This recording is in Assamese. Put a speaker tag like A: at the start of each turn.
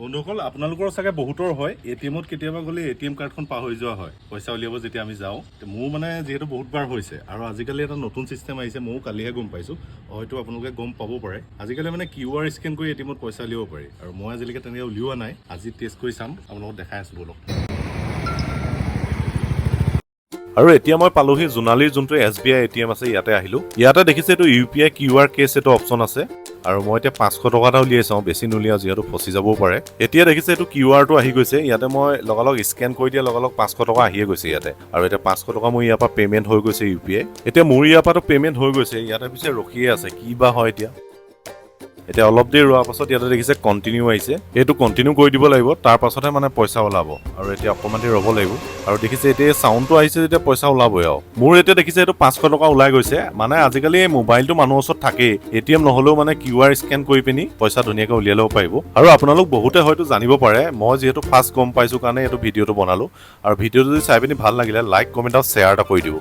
A: বন্ধুসকল, আপোনালোকৰ চাগে বহুতৰ হয়, এ টি এমত কেতিয়াবা গ'লে এ টি এম কাৰ্ডখন পাহৰি যোৱা হয়, পইচা উলিয়াব যেতিয়া আমি যাওঁ। তে মোৰ মানে যিহেতু বহুতবাৰ হৈছে আৰু আজিকালি এটা নতুন চিষ্টেম আহিছে, ময়ো কালিহে গম পাইছোঁ, হয়তো আপোনালোকে গম পাব পাৰে। আজিকালি মানে কিউ আৰ স্কেন কৰি এ টি এমত পইচা উলিয়াব পাৰি আৰু মই আজিলৈকে তেনেকৈ উলিওৱা নাই। আজি টেষ্ট কৰি চাম, আপোনালোকক দেখাই আছোঁ, ব'লক।
B: আৰু এতিয়া মই পালোহি জোনালীৰ যোনটো S B I A T M আছে, ইয়াতে আহিলোঁ। ইয়াতে দেখিছে, এইটো U P I Q R cash এইটো অপশ্যন আছে আৰু মই এতিয়া 500 টকা এটা উলিয়াই চাওঁ। বেছি নুলিয়াওঁ, যিহেতু ফচি যাবও পাৰে। এতিয়া দেখিছে, এইটো কিউ আৰটো আহি গৈছে। ইয়াতে মই লগালগ স্কেন কৰি দিয়া লগালগ 500 টকা আহিয়ে গৈছে ইয়াতে। আৰু এতিয়া 500 টকা মোৰ ইয়াৰ পৰা পে'মেণ্ট হৈ গৈছে ইউ পি আই। এতিয়া মোৰ ইয়াৰ পৰাতো পে'মেণ্ট হৈ গৈছে, ইয়াতে পিছে ৰখিয়ে আছে, কি বা হয় এতিয়া। এতিয়া অলপ দেৰি ৰোৱাৰ পাছত ইয়াতে দেখিছে, কণ্টিনিউ আহিছে। এইটো কণ্টিনিউ কৰি দিব লাগিব, তাৰ পাছতহে মানে পইচা ওলাব। আৰু এতিয়া অকণমান দেৰি ৰ'ব লাগিব। আৰু দেখিছে, এতিয়া এই চাউণ্ডটো আহিছে যেতিয়া পইচা ওলাবই। আৰু মোৰ এতিয়া দেখিছে, এইটো 500 টকা ওলাই গৈছে। মানে আজিকালি এই মোবাইলটো মানুহৰ ওচৰত থাকেই। এ টি এম নহ'লেও মানে কিউ আৰ স্কেন কৰি পিনি পইচা ধুনীয়াকৈ উলিয়াই ল'ব পাৰিব। আৰু আপোনালোক বহুতে হয়তো জানিব পাৰে, মই যিহেতু ফাৰ্ষ্ট গম পাইছোঁ কাৰণে এইটো ভিডিঅ'টো বনালোঁ। আৰু ভিডিঅ'টো যদি চাই পিনি ভাল লাগিলে, লাইক, কমেণ্ট আৰু শ্বেয়াৰ এটা কৰি দিব।